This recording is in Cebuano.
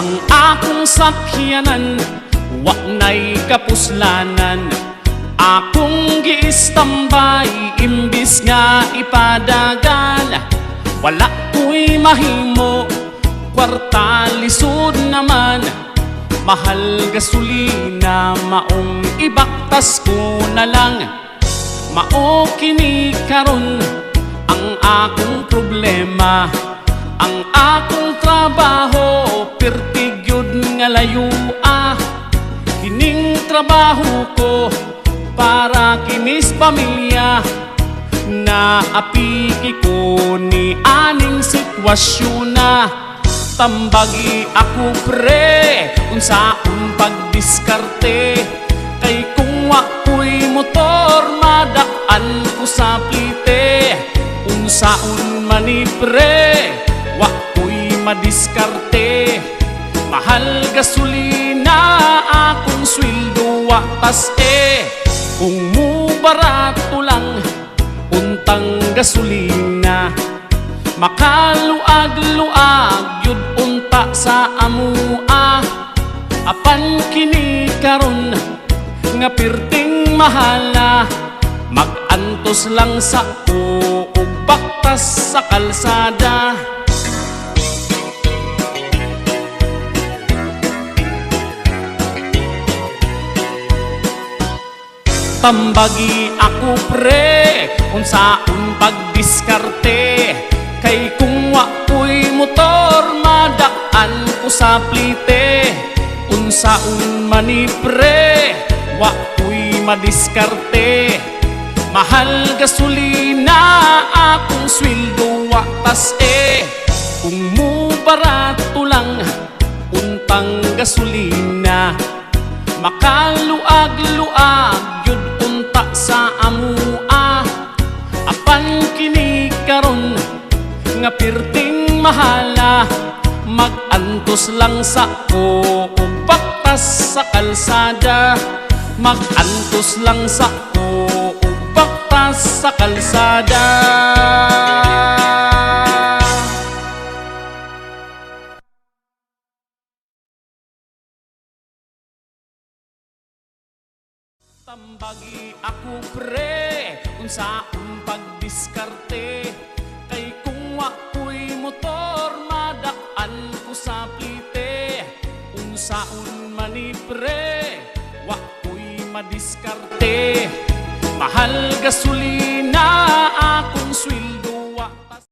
Ang akong sakyanan wa na'y kapuslanan. Akong giistambay imbis nga ipadagan. Wala ko'y mahimo, kwarta lisod naman. Mahal gasolina, maong ibaktas ko na lang. Mao kini karon ang akong problema. Ang akong trabaho pirti gyud nga layua. Kining trabaho ko para kinis pamilya. Naapiki ko ni aning sitwasyon na. Tambagi ako, pre, unsaon pagdiskarte? Kay kung wa ko'y motor, madak-an ko sa plite. Unsaon man ni, pre, wa ko'y madiskarte? Mahal gasolina, akong sweldo wa tas eh. Kung mubarato lang untang gasolina, makaluag-luag yun unta sa amua. Apan kini karon nga pirting mahala, mag-antos lang sa ko og baktas sa kalsada. Tambagi ako, pre, unsaon pagdiskarte? Kay kung wa ko'y motor, madak-an ko sa plite. Unsaon man ni, pre, wa ko'y madiskarte? Mahal gasolina, akong sweldo wa tas eh. Kung mubarato lang untang gasolina, makaluag-luag yun unta sa amua. Apan kini karon nga pirting mahala, mag-antos lang sa ko og baktas sa kalsada. Mag-antos lang sa ko og baktas sa kalsada. Tambagi ako, pre, unsaon pagdiskarte? Kay kung wa ko'y motor, madak-an ko sa plite. Unsaon man ni, pre, wa ko'y madiskarte? Mahal gasolina,